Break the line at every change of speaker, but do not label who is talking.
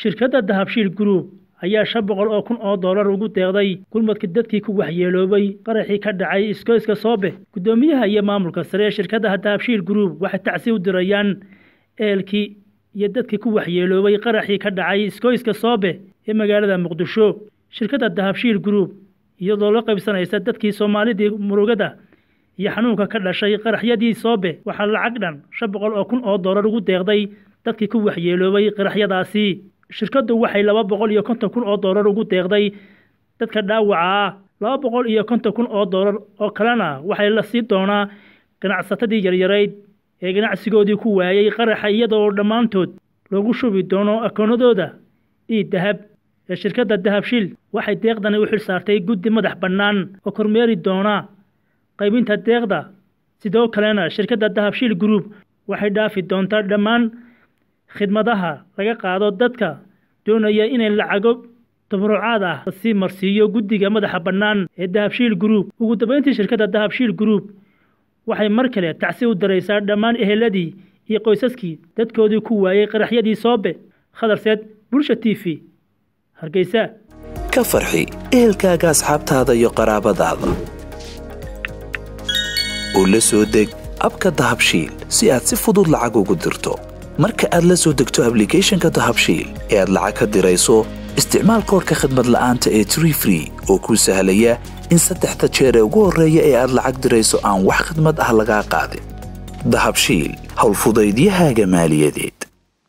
Shirkadda Dahabshiil Group ayaa 500,000 oo doolar ugu deeqday gurmadka dadkii ku waxyeeloobay qaraxii ka dhacay iskoyska Soobe. Guddoomiyaha iyo maamulka sare ee shirkadda Dahabshiil Group waxay tacsi u dirayaan ehelkii iyo dadkii ku waxyeeloobay qaraxii ka dhacay iskoyska Soobe ee magaalada Muqdisho. Shirkadda Dahabshiil Group, iyadoo la qaybsanaysa dadkii Soomaalidii murugada iyo xanuunka ka dhashay qaraxyadii Soobe, waxaa lacag dhan 500,000 oo doolar ugu deeqday dadkii ku waxyeeloobay qaraxyadaasi. Shirkaddu waxay 250,000 oo doolar ugu deeqday dadka dhaawaca ah, 250,000 oo doolar oo kalena waxay la sii doonaa ganacsatadii yaryarayd ee ganacsigoodii ku waayay qaraxa, iyadoo dhammaantood loogu shubi doono akoonadooda e-dahab ee shirkadda Dahabshiil. Waxay deeqdani u xil saartay guddi madax bannaan oo kormeeri doona qaybinta deeqda. Sidoo kalena shirkadda Dahabshiil Group waxay dhaafi doontaa dhammaan khidmadaha laga qaado dadka doonaya inay lacago tabarucaad ah sii marsiiyo guddiga madaxa bannaan ee Dahabshiil Group. Ugu dambeyntii, shirkadda Dahabshiil Group waxay mar kale tacsi u diraysaa dhammaan eheladii iyo qoysaskii dadkoodii ku waayay qaraxyadii Soobe. Khadar Seed, Bulsha TV, Hargeysa.
Ka farxi ehelkaaga, asxaabtaada iyo qaraabadaada oo la soo deg abka Dahabshiil si aad si fudud lacag ugu dirto. Marka aad la soo degto ablicathonka Dahabshiil ee aad lacag ka dirayso, isticmaal koorka khadmad la'aanta ee tree free oo kuu sahlaya in saddexda jeer ee ugu horreeya ee aad lacag dirayso aan wax khidmad ah lagaa qaadin. Dahabshiil, howlfudaydiyahaaga maaliyadeed.